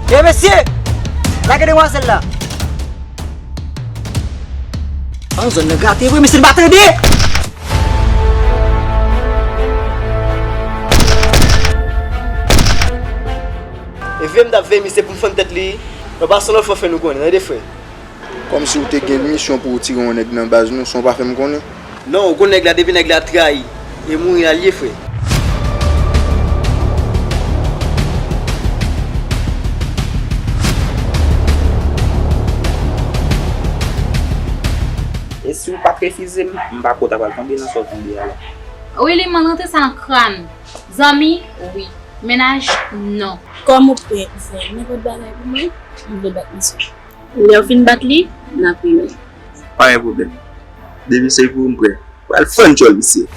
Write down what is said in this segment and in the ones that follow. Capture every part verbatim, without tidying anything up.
E mesye! Lage demwazèl la! An zòn nan gate vre, mesye, n pa tande! E veye m t ap veye misye pou m fann tèt li. Nan pa son lòt fò fè nou konnen, tande frè. Kòmsi w te gen misyon pou w tire yon nèg nan baz nou san w pa fè m konnen? Non, gwo nèg la, depi nèg la trayi, e mouri a l ye, frè. E si w pa t refize m, m pa kwè w ta pral tonbe nan sa w tonbe a la. Wi, li man rantre sa nan kràn. Zanmi, wi. Mennaj, non. Kòm ou prè pou fè nenpòt bagay pou mwen, m vle bat misye. Lè w fin bat li, n ap rimen. Pa gen pwoblèm. Depi se pou m prè. Pral fann djòl misye.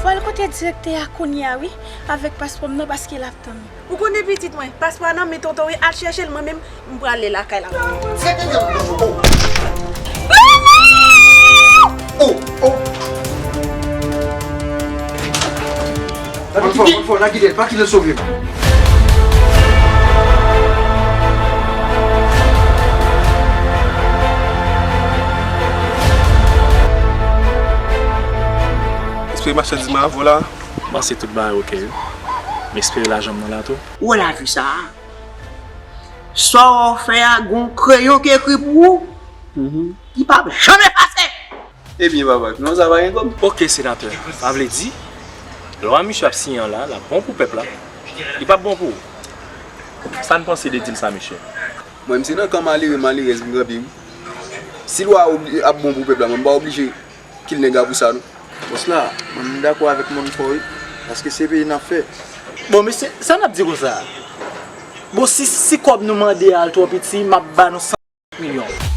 Fò al kote direktè a kounye a wi, avèk paspò m nan paske l ap tann. Ou konnen pitit mwen, paspò a nan men tonton wi, al chèche l, mwen menm, m prale lakay la. Fè tenten m nan tonton. Oh, oh. Ann fò, ann fò, n a kite l, pa kite l sove m. Espere machandiz mwen avè w la. M panse tout bagay oke wi. M espere lajan m nan la tou. Ou wè lavi sa a? Sa w fè a, gon kreyon ki ekri pou ou, li p ap janm efase. Ebyen, papa, non, sa pa gen kòb. Oke, senatè. Sa vle di, lwa misye ap siyen an la, l ap bon pou pèp la. Li p ap bon pou ou. Sa n panse de dil sa, mesye? Mwen, m se nan kan malere, malerèz m kanpe, wi. Si lwa a obli-, ap bon pou pèp la, mwen, m pa oblije kil nèg la pou sa, non. Bòs la, mwen, m dakò avèk Mòn Fò, wi. Paske se peyi n ap fè. Bon, mesye, sa n ap di konsa? Bon, si, si kòb nou mande a l twò piti, m ap ba nou san milyon.